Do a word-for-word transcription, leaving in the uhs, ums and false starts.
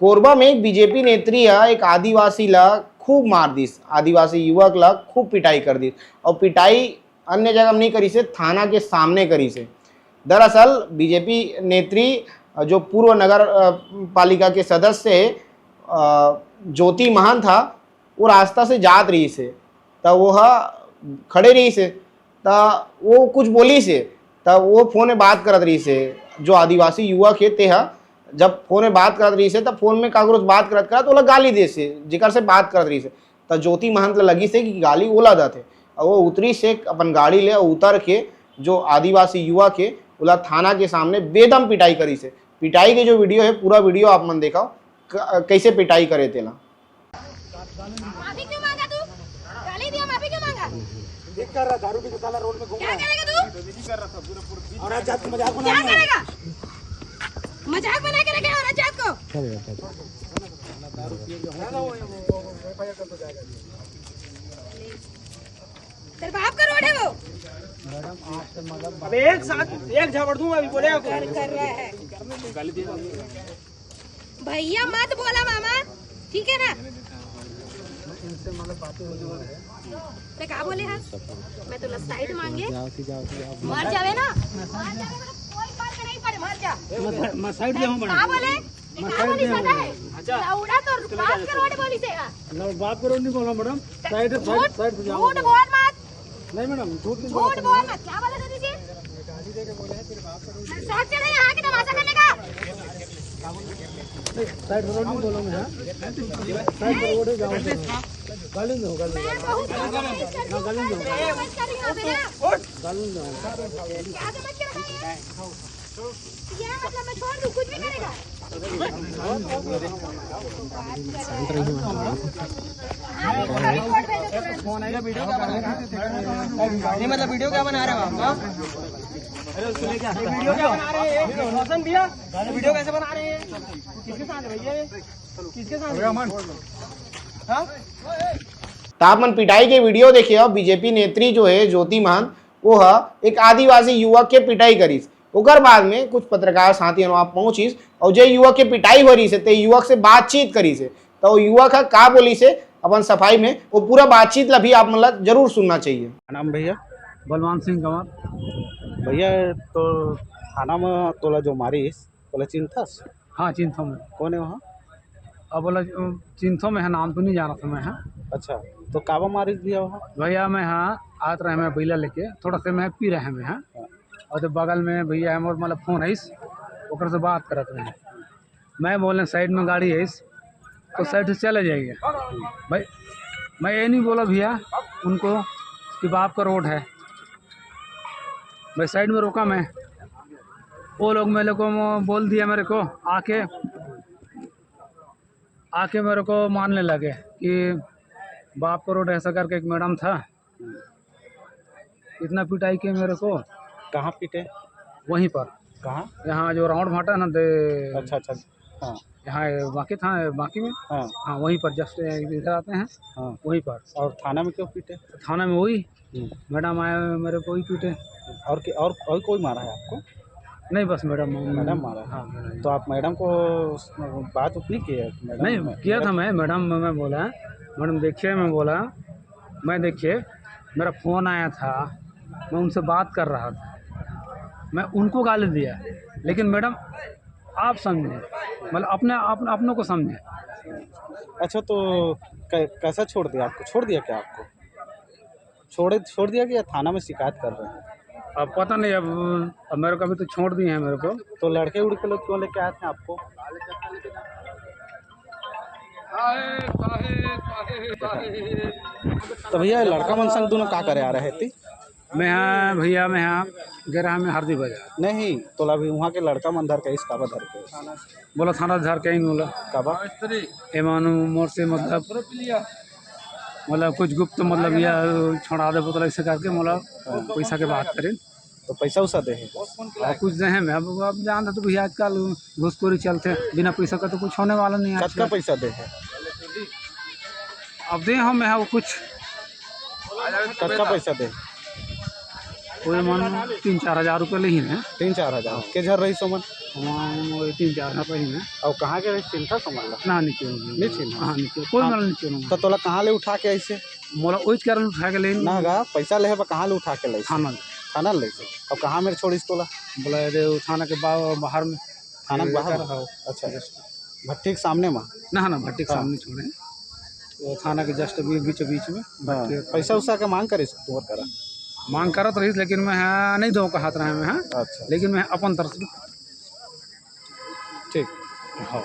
कोरबा में एक बीजेपी नेत्री ह एक आदिवासी ला खूब मार दिस, आदिवासी युवक ला खूब पिटाई कर दिस। और पिटाई अन्य जगह में नहीं करिस हे, थाना के सामने करिस हे। दरअसल बीजेपी नेत्री, अ, जो पूर्व नगर, अ, पालिका के सदस्य हे, अ, ज्योति महंत ह, वो रास्ता से जात रहिस हे, त वो ह खड़े रहिस हे, त वो कुछ बोलिस हे, त वो फोन में बात करत रहिस हे। जो आदिवासी युवक हे, ते ह जब फोन में बात करत रहिस हे, त फोन में काकरो से बात करत करत ओला गाली देस हे, जेकर से बात करत रहिस हे। त ज्योति महंत ल लगिस हे कि गाली ओला दत हे, अउ वो उतरिस हे अपन गाड़ी ले, अउ उतर के जो आदिवासी युवक हे, ओला थाना के सामने बेदम पिटाई करिस हे। पिटाई के जो वीडियो हे, पूरा वीडियो आप मन देखव, क-, कैसे पिटाई करे तेला। माफी क्यों मांगा तू? गाली दिया, माफी क्यों मांगा? ठीक कर रहा, दारू पी के साला रोड में घूम क्या रहा है। करेगा तू? और आज जात को मजाक बना क्या रहा है। करेगा? मजाक बना के रखे और आज जात को। तेरे बाप का रोड है वो। अबे एक साथ एक झापड़ दूंगा अभी, बोले आपको। कर रहा है। भैया मत बोला मामा, ठीक है ना? ते का बोले हस? मैं तोला साइड मांगे। मर जावे ना, मर जावे, मतलब कोई फर्क नहीं पड़े, मर जा। मैं साइड दे हूँ, का बोले? मैं का साइड बोली दे हूँ। पता है? अच्छा। लौड़ा तो बाप के रोड बोली से। लो, बाप के रोड नहीं बोला मैडम, साइड, साइड, झूठ, साइड से जाओ। झूठ बोल मत। नहीं मैडम, झूठ नहीं बोला झूठ था बोल मैडम। मत। क्या बोला था तुझे? शॉर्ट चढ़े यहाँ के तमाशा करने का। साइड रोड नहीं बोला मैं, हाँ? साइड रोड है, जाओ। गाली नहीं हो, गाली नहीं। मैं बहुत समझ कर रही हूँ, समझ कर रही हूँ, अबे ना। गाली नहीं हो। क्या समझ के रखा है? ये मतलब मैं छोड़ दूँ, कुछ भी करेगा? नहीं, मतलब वीडियो क्या बना रहे हो आप, हाँ? अरे, वीडियो क्या बना रहे हैं? रोशन भैया, वीडियो कैसे बना रहे हैं? किसके साथ है भैया ये? किसके साथ है? हाँ? त आप मन पिटाई के वीडियो देखे हो, बीजेपी नेत्री जो है ज्योति महंत, वो ह एक आदिवासी युवक के पिटाई करिस। ओकर बाद में कुछ पत्रकार साथी मन वहाँ पहुंचिस और जे युवक के पिटाई हो रहिस हे, ते युवक से बातचीत करिस हे। त वो युवक ह का बोलिस हे अपन सफाई में, वो पूरा बातचीत ला भी आप मन ला जरूर सुनना चाहिए। नाम भैया? बलवान सिंह गंवर। भैया, तो थाना में तोला जो मारिस, तोला चिन्हथस? हाँ, चिन्हथों मैं। कौन है वहाँ? अब बोला, अ, चिन्हथों मैं है, नाम तो नहीं जानत हँव मैं है। अच्छा, तो काबर मारिस भैया वहाँ? भैया मैं हाँ, आत रहे मैं बइला लेके, थोड़ा से मैं पी रहे मैं हाँ। हाँ। और तो बगल में भैया है मोर, मतलब फोन आइस, ओकर से बात करत रहे। मैं बोले साइड में गाड़ी आइस, तो साइड से चले जाइए। भाई, मैं ये नहीं बोला भैया उनको कि बाप का रोड है, मैं साइड में रोका मैं। वो लोग मेरे को बोल दिया, मेरे को आके, आके मेरे को मारने लगे कि बाप का रोड ऐसा करके एक मैडम था, इतना पिटाई किए मेरे को। कहाँ पीटे? वहीं पर। कहाँ? यहाँ जो रावण भाटा है ना, दे अच्छा, अच्छा। हाँ। यहाँ ये बाकी था, बाकी में। हाँ। हाँ, वहीं पर just इधर आते हैं, हाँ। वहीं पर। और थाना में क्यों पीटे? थाना में वही हम्म। मैडम आए, मेरे को ही पीटे। और के-, और, और कोई मारा है आपको? नहीं, बस मैडम, मैडम मारा है। हाँ, मैडम। तो आप मैडम को बात उत नहीं किए? मैडम, नहीं, मैं, किया था मैं, मैडम, मैं बोला, "मैडम देखिए," मैं बोला, "मैं देखिए, मेरा फोन आया था, मैं उनसे बात कर रहा था, मैं उनको गाली दिया, लेकिन मैडम आप समझे, मतलब अपने, अपने, अपनों को समझे।" अच्छा, तो कै-, कैसा छोड़ दिया आपको? छोड़ दिया क्या आपको? छोड़े, छोड़ दिया कि या थाना में शिकायत कर रहे हैं? अब पता नहीं, अब, अब मेरे को अभी तो छोड़ दिए हैं मेरे को। तो लड़के उड़के लोग क्यों लेके आए थे आपको? तो भैया, लड़का मन संग दोनों का करे आ रहे थे? मैं हाँ भैया, मैं हाँ गे रहा मैं हरदी बाजार। नहीं, तो अभी वहाँ के लड़का मन धर के इसका बा धर के। बोला थाना धर के ही बोला। काबर? एमन मोर से मतलब, मतलब कुछ गुप्त मतलब या छोड़ा दे बोतल ऐसे करके मतलब पैसा के बात करें। तो पैसा उसा दे है? और कुछ दे हैं मैं, अब, अब जानते तो भैया आजकल घुसखोरी चलते, बिना पैसा का तो कुछ होने वाला नहीं है कतका आजकल। पैसा दे है? अब दे हम है वो कुछ। कतका पैसा दे? कोई मन तीन चार हजार रुपये लेहिन हे। तीन चार हजार? के झर रहिस ओमन? ओमन वही तीन चार हजार लेहिन हे। अउ कहाँ के रहिस, चिन्हथस ओमन ला? ना, नहीं चिन्हंव। नहीं चिन्हस? हाँ, नहीं चिन्हंव। कोई हाँ। मन नहीं चिन्हंव। तो तोला कहाँ ले उठा के आइस हे? मोला ओइच कारण उठा के लेन। ना गा, पैसा लेहे बर कहाँ ले उठा के लाइस? थाना ले। थाना ले लाइस? अब कहाँ मेर छोड़िस तोला? बोला, "ये दे, वो थाना के बा-, बाहर में।" थाना के बाहर? बेकार, हाँ। अच्छा। भट्टी के सामने में? ना, ना, भट्टी के हाँ। सामने छोड़े। वो थाना के just अभी बीचों बीच में। हाँ। भट्टी के पैसा उसा के मांग करिस तुम्हर करा? मांग करत रहिस, लेकिन मैं, हाँ, नहीं दो कहत रहे मैं, हाँ। अच्छा। लेकिन मैं अपन तरफ से ठीक। हाँ।